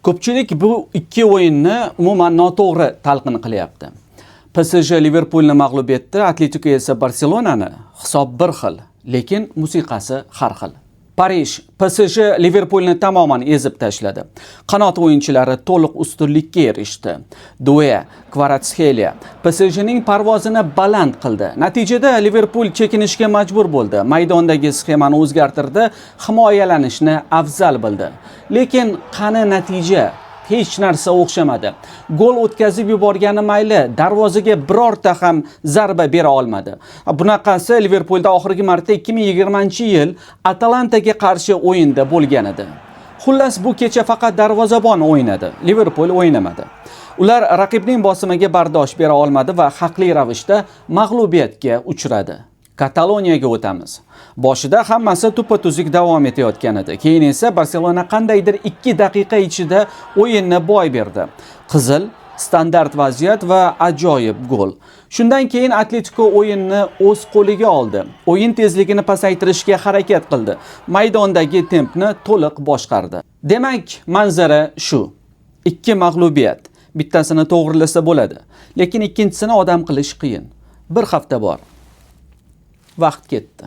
Ko'pchilik bu ikki o'yinni umuman noto'g'ri talqin qilyapti. PSG Liverpulni mag'lub etdi, Atletico esa Barselonani. Hisob bir xil, lekin musiqasi har xil. Parij PSG Liverpulni tamoman ezib tashladi. Qanot o'yinchilari to'liq ustunlikka erishdi. Due, Kvaratskhelia PSJning parvozini baland qildi. Natijada Liverpul chekinishga majbur bo'ldi. Maydondagi sxemani o'zgartirdi, himoyalanishni afzal bildi. Lekin qani natija? Hech narsa o'xshamadi. Gol o'tkazib yuborgani mayli, darvozaga birorta ham zarba bera olmadi. Bunaqasi Liverpulda oxirgi marta 2020-yil Atalantaga qarshi o'yinda bo'lgan edi. Xullas, bu kecha faqat darvozabon o'ynadi, Liverpul o'ynamadi. Ular raqibning bosimiga bardosh bera olmadi va haqli ravishda mag'lubiyatga uchradi. Kataloniyaga o'tamiz. Boshida hammasi tuppa-tuzuk davom etayotgan edi. Keyin esa Barselona qandaydir 2 daqiqa ichida o'yinni boy berdi. Qizil, standart vaziyat va ajoyib gol. Shundan keyin Atletico o'yinni o'z qo'liga oldi. O'yin tezligini pasaytirishga harakat qildi. Maydondagi tempni to'liq boshqardi. Demak, manzara shu. Ikki mag'lubiyat. Bittasini to'g'rilasa bo'ladi, lekin ikkinchisini odam qilish qiyin. Bir hafta bor. Vaqt ketdi.